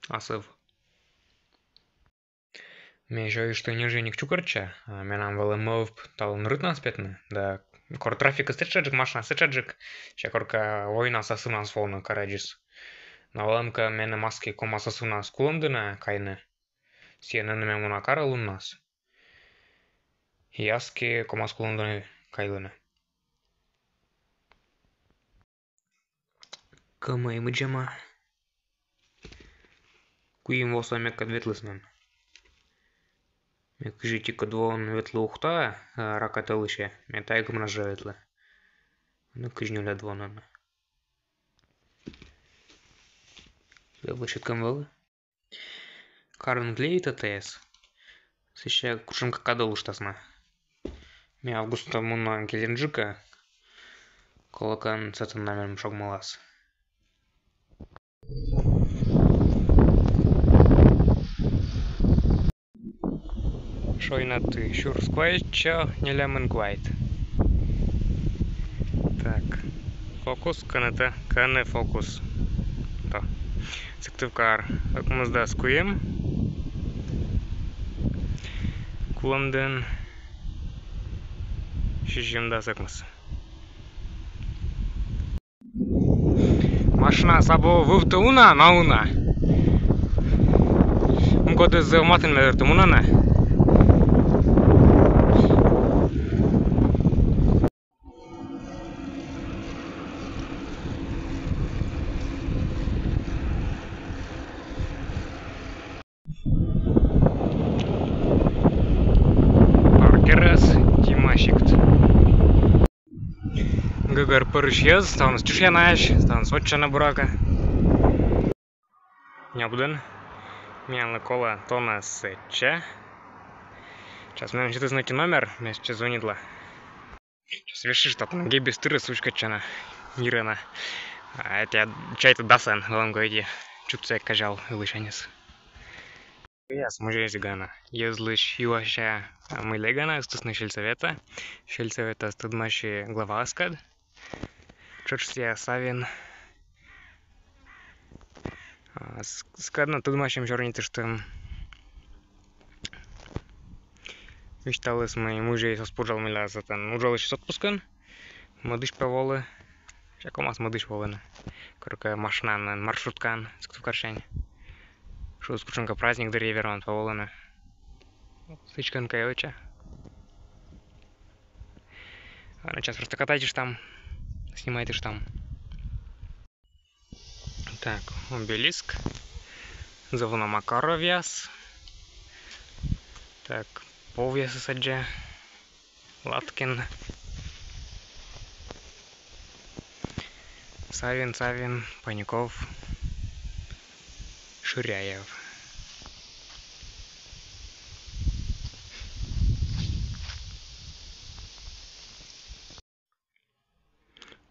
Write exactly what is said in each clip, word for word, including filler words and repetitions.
асыв. Ме сёйышті ньӧжйӧник чукӧртча, а менам вӧлі мӧвп талун рытнас петны, да кор трафикыс этшаджык, машинас этшаджык, сійӧ коркӧ войнас асывнас воны карӧдзыс. Но вӧлӧмкӧ меным аски ковмас асывнас Кулӧмдінӧ кайны, сійӧн ӧні ме муна карӧ луннас. И аски ковмас Кулӧмдінӧ кайлыны. Кӧмӧй мыдзӧма. Куим во со мекӧд ветлісны. Ме кызь ӧтикӧд воын ветлі Ухтаӧ, а, Рака тӧлысьӧ. Ме тайӧ гымнас жӧ ветлі. Но кызь нёльӧд воын. Вӧлі сеткӧм вӧлі. Карын клеит АТС. Сэсся кутшӧмкӧ кад олыштас на. Ме августын муна Геленджикӧ. Колӧкӧ, сэтӧн на меным шогмалас. Шойнад сюрс квайтсё нелямын квайт. Так. Фокус, кӧні тэ, кӧні фокус. Та. Сыктывкар ӧкмысдас куим. Кулӧмдін сизимдас ӧкмыс. Машина абу вывті уна, ме уна. М, кодӧс зэв матын ме дорті мунӧны. Паркерас Тима сикт. Гӧгӧр пӧрысь йӧз, ставныс чышъянаӧсь, ставныс вотчӧны, буракӧ. Нёбдін. Миянлы колӧ тоннас сэтчӧ. Час меным сетісны ӧти номер, ме сэтчӧ звонитла. Час веши, татӧн гебис тырыс уськӧдчана. Нирӧна. А эті чайта дасӧн, вӧлӧмкӧ, эті чутсӧ казял ылысяньыс. Йӧз музей сигана. Йӧзлысь юася, а, мый лэгаӧсь, ыстісны сельсовета. Сельсоветас тӧдмаси главаыскӧд. Тшӧтш сійӧ Савин. А, с-, скӧдна тӧдмасим сёрнитыштім. Висьталіс, мый музейыс оз пужал, мыйла сэтӧн уджалысьыс отпускын. Мӧдысь пӧ волы. Сякӧн ас мӧдысь волыны. Коркӧ машинаӧн, маршруткаӧн, Сыктывкарсянь. Шуис, кутшӧмкӧ праздник дырйи верман пӧ волыны. Сідзкӧ кӧ и вӧча. А, ну, час просто катайтыштам, снимайтыштам. Так, обелиск. Зэв уна Макаровъяс. Так, Повъясыс аддза. Латкин. Савин, Савин, Паников, Ширяев.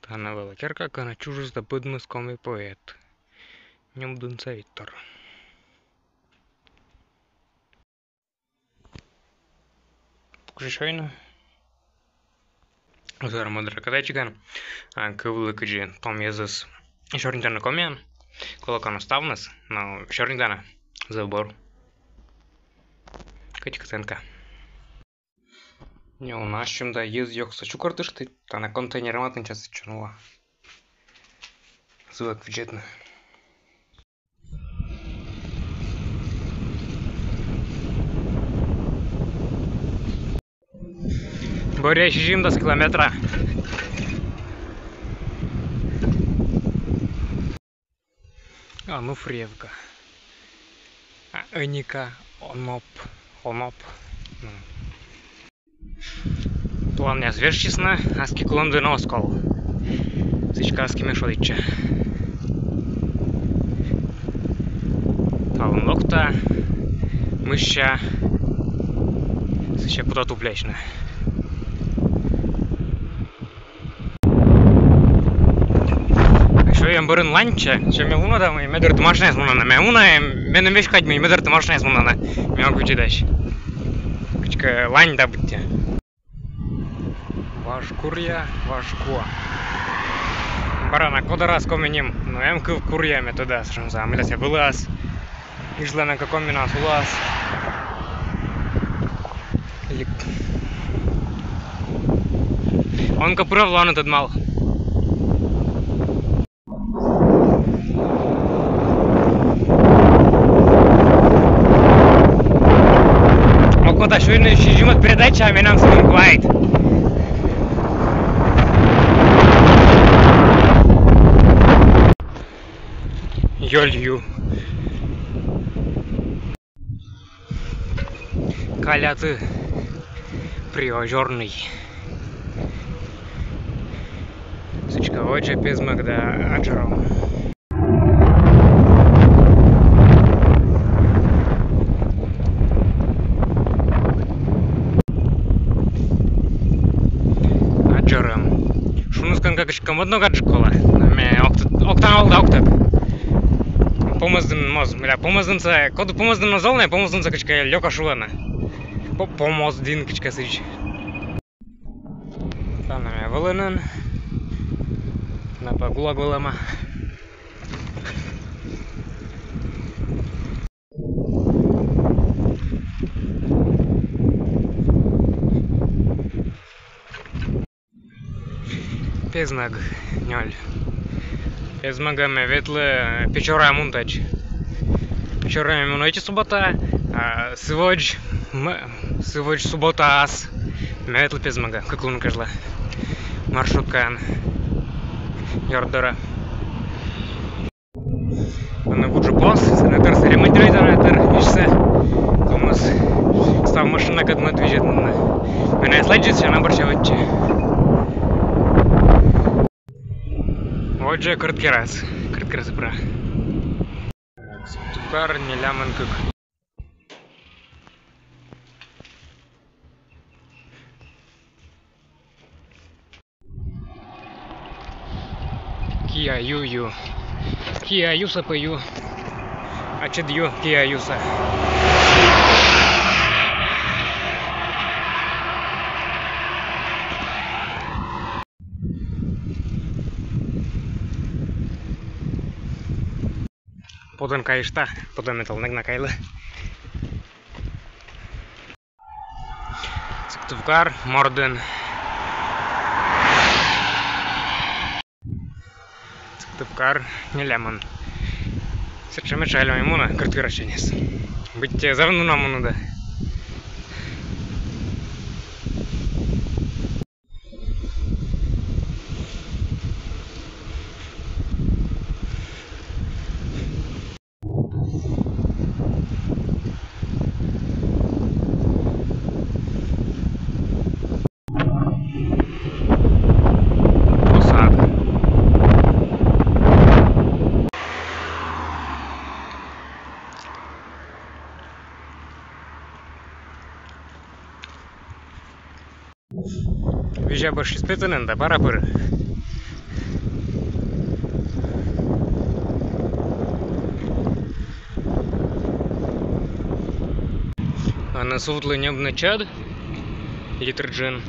Тані вӧлі керка, кӧні чужис да быдмис коми поэт. Нёбдінса Виктор. Кутшӧм шойны. Зэв мӧдар кадачиган. А, кывлі, кыдзи том йӧзыс сёрнитӧны комиӧн. Колӧкӧ, ставныс, но сёрнитӧны. Зэв бур. Кыдз кытӧнкӧ. Не, у нас чем да йӧз ёгсӧ чукӧртышті, тані контейнер матын час чунула. Зэв ӧк видзӧдны. Бӧръя сизимдас километра. Ануфриевка. А, Эника, Оноп, Оноп. Ну. Планъяс вежсисны, аски Кулӧмдінӧ оз ков. Сідзкӧ, аски ме шойчча. Талун локта, мысся, сэсся кута туплясьны. Сёян бӧрын ланьтча, сё ме уна да, мый ме дорті машинаяс мунӧны. Ме уна, ме нин веськ кадь, мый ме дорті машинаяс мунӧны. Ме ог видзӧдась. Кыдзкӧ лань да быттьӧ. Важ Куръя, Важ Куа. Бара на кодӧрас коми ним, но эм кыв Куръя, ме тӧда, шуса, а мыйла сійӧ вылас. Гижлана каком менам сулас. Или он капыров луаны тӧдмал. Окота сюйны сизимӧд передача, менам сылым квайт. Ёль ю. Каляты Приозёрный. Сідзкӧ, водзӧ Пезмӧг да Аджӧрӧм. Аджӧрӧм. Шуны кӧ, кыдзкӧ мӧд ногаджык колӧ. Ме ог тӧд, ог тӧд, ог тӧд. Помӧздын моз, мыля, Помӧздынсӧ, коді Помӧздын оз овлы на, Помӧздынсӧ кыдзкӧ лёка шулӧны. По-, Помӧздын кыдзкӧ сідз. Тані ме вӧлі нин. На пӧ ГУЛАГ вӧлӧма. Пезмӧг нёль. Пезмӧгӧ ме ветлі Печораӧ мунтӧдз. Печораӧ ме муні ӧти суббота, а сы водз, м-, сы водз субботаас ме ветлі Пезмӧгӧ кык лун кежлӧ маршруткаӧн ёрт дорӧ. Ӧні вуджӧ пос, сэні тор ремонтируйтӧны, тор висьсӧ. Ковмас став машинакӧд мӧд видзӧдны. Менам эз ладдьысь, а на бӧрся вӧтчӧ. Водзӧ Кӧрткерас, Кӧрткерас пыра. Сыктывкар нелямын кык. Киа Ю Ю. Киа Юсӧ пӧ ю. Ачыд ю Киа Юсӧ. Потан кайышта, потан метал нагна кайлы. Сыктывкар мордын. Сыктывкар нелямын. Сэтшӧм мича али мый мунӧ Кӧрткерасяньыс. Быттьӧ зэв уна мунӧ да. Визьӧ бӧрсьыс петӧны да бара пыр. Ӧні сувтлі ньӧбны чӧд литр джын.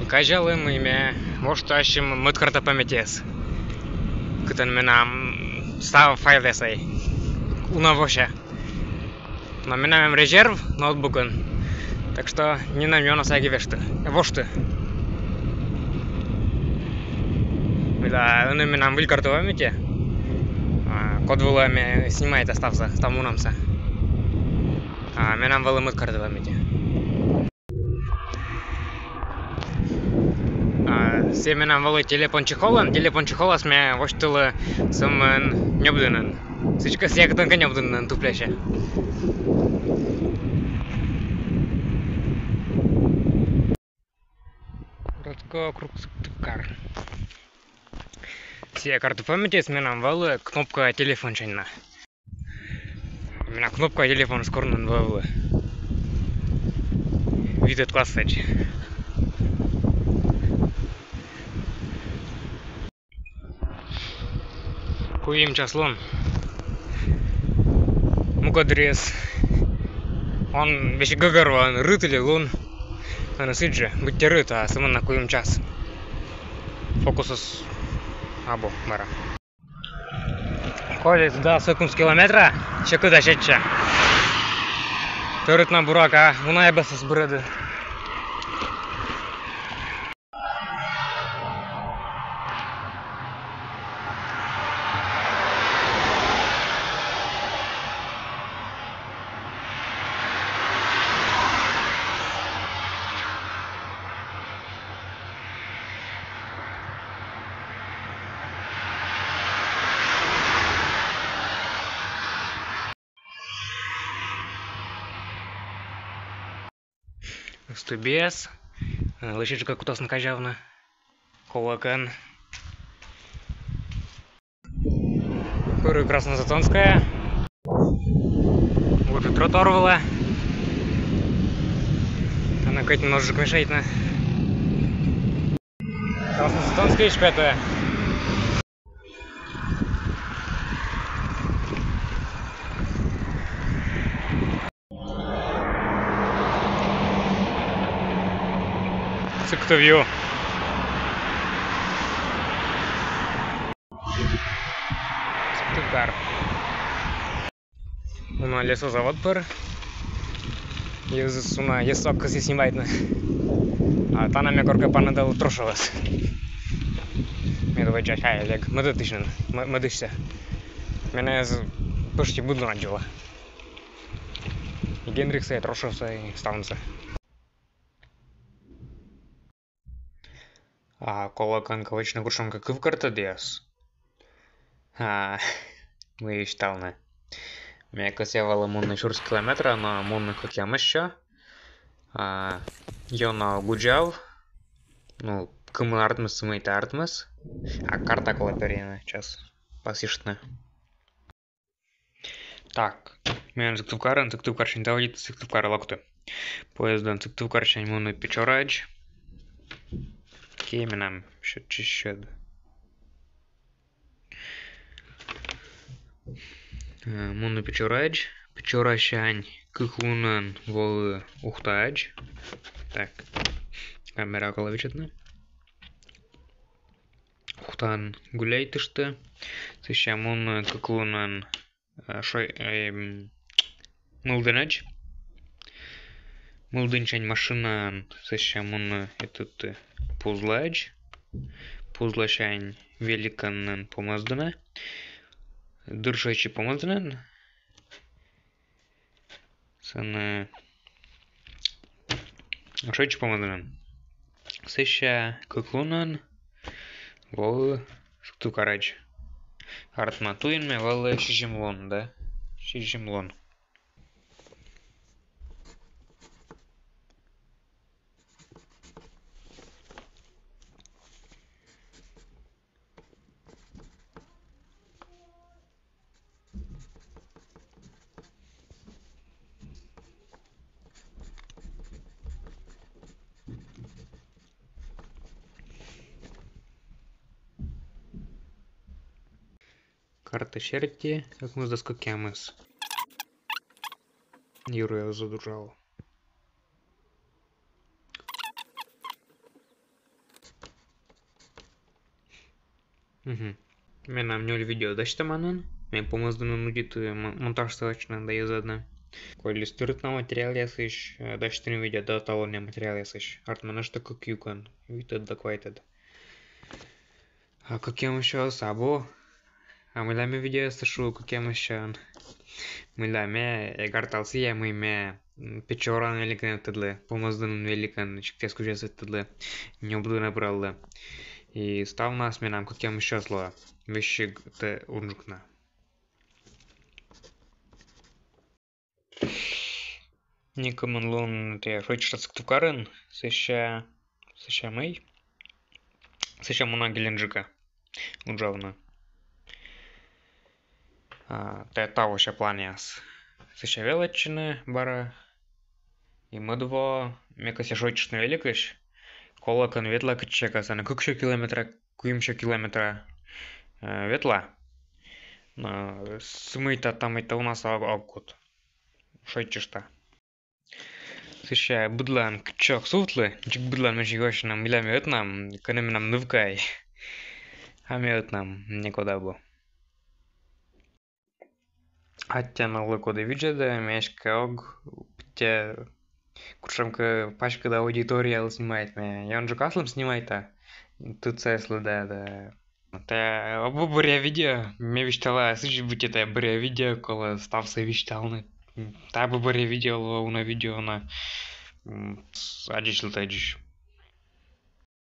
И казялі, мый ме вошті ассьым мӧд карта памятьяс. Кытӧн менам став файлъясӧй. Уна вося. Но менам эм резерв ноутбукын. Так что нинӧм ёнасӧ эг вошты. Вошты. Да, ӧні менам выль карта памяти. А, код вылӧ ме снимайта ставсӧ, став мунӧмсӧ. А менам вӧлі мӧд карта памяти. А, сійӧ менам вӧлі телефон чехолын, телефон чехолас ме восьтылі сӧмын ньӧбдінын. Сідзкӧ, сійӧ кытӧнкӧ ньӧбдінын туплясьӧ. Городской округ Сыктывкар. Сійӧ карта памятьыс менам вӧлі кнопка телефонсянь на. Менам кнопка телефоныс кор нин вӧвлі. Витӧд классӧдз. Куим час лун. Мукӧддырйиыс он весиг гӧгӧрво, ӧні рыт или лун. Ӧні сідз жӧ, быттьӧ рыт, а сӧмын на куим час. Фокусыс абу бара. Коли туда сокымс километра, сьӧкыда сетчӧ. Тӧрыт на, буракӧ, уна эбӧсыс бырӧдӧ. Ыстыбиас. Э, лӧсьыджыка кутасны казявны. Колӧкӧ. Пырӧй Краснозатонскӧйӧ. Вот жӧ тротуар вылӧ. Тані кӧть нинӧм ог мешайтны. Краснозатонскӧйысь петӧ. Сыктыв ю. Сыктывкар. Уна лесозавод пыр. Йӧзыс уна, йӧзыс ог кӧсйы снимайтны. А тані ме коркӧ паныдалі трошӧвӧс. Мед водзӧ чай лэб. Мӧдӧдчыны. М-, мӧдысь. Менӧ йӧз пӧшти быд лун аддзылӧ. И Генрихсӧ, и трошӧвсӧ, и ставнысӧ. А колӧкӧ кӧ вӧчны кутшӧмкӧ кывкӧртӧдъяс? А, мый висьтавны. Ме кӧсъя вӧлі мунны сюрс километра, но мунны кӧкъямыссё. А, ёна ог удзав. Ну, кымын артмис, сымында артмис. А карта колӧ перйыны, час пасйыштны. Так, миян Сыктывкарын, Сыктывкарсянь заводиті, Сыктывкарӧ локті. Поездӧн Сыктывкарсянь мунны Печораӧдз. Кӧні менам сётчис сьӧд. Э, мунны Печораӧдз. Печорасянь кык лунӧн волі Ухтаӧдз. Так, камера колӧ виччысьны. Ухтаын гуляйтышті. Сэсся мунны кык лунӧн, э, шо-, эм, Мылдінӧдз. Мылдінсянь машинаӧн сэсся мунны этіті Пузлаӧдз. Пузласянь великӧн нин Помӧсдінӧ. Дыр шойччи Помӧсдінын. Сэні шойччи Помӧсдінын. Сэсся кык лунӧн волі Сыктывкарӧдз. Артмӧ, туйын ме вӧлі сизим лун, да? Сизим лун. Карта серти, ӧкмысдас кӧкъямыс. Юрӧ ӧз уджав. Мгм. Менам нёль видео дасьтӧма нин. Ме Помӧсдінын нудиті м-, монтажсӧ вӧчны да йӧзӧдны. Колис тырыт на материалъясысь, э, дасьтыны видео да талунъя материалъясысь. Артмӧ нӧшта кык юкӧн, витӧд да квайтӧд. А кӧкъямыссё абу. А мыйла ме видеосӧ шуи кӧкъямыссёӧн? Мыйла ме эг артал сійӧ, мый ме, м, Печораын великӧн ветлӧдлі, Помӧсдінын великӧн, сиктъяс кузяс ветлӧдлі, нёбдінӧ пыраллі. И ставнас менам кӧкъямыссё лоӧ. Весиг тэ унджык на. Некымын лун тэ шойччыштад Сыктывкарын, сэсся, сэсся мый? Сэсся муна Геленджикӧ уджавны. А, тэ тавося планъяс. Сэсся велӧдчыны бара. И мӧд во ме кӧсъя шойччыштны великысь. Колӧкӧ, ветла кытчӧкӧ, сэні кыксё километра, куимсё километра, э, ветла. Но сымында, тамында унасӧ ог, ог кут. Шойччышта. Сэсся быдлаын кытчӧкӧ сувтлі, дзик быдлаын менсьым юасьӧны, мыйла ме ӧтнам, кӧні менам нывкаӧй. А ме ӧтнам, некод абу. аттьӧ налы, коді видзӧдӧ, ме эськӧ ог пыдди кутшӧмкӧ паськыд аудиториялы снимайтны. Ёнджыка аслым снимайта, тыдсаяслы да, да. Тайӧ абу бӧръя видео, ме висьтала, сідз быттьӧ тайӧ бӧръя видео, колӧ ставсӧ висьталны. Тайӧ абу бӧръя видео, лоӧ уна видео на. М, с-, аддзысьлытӧдз.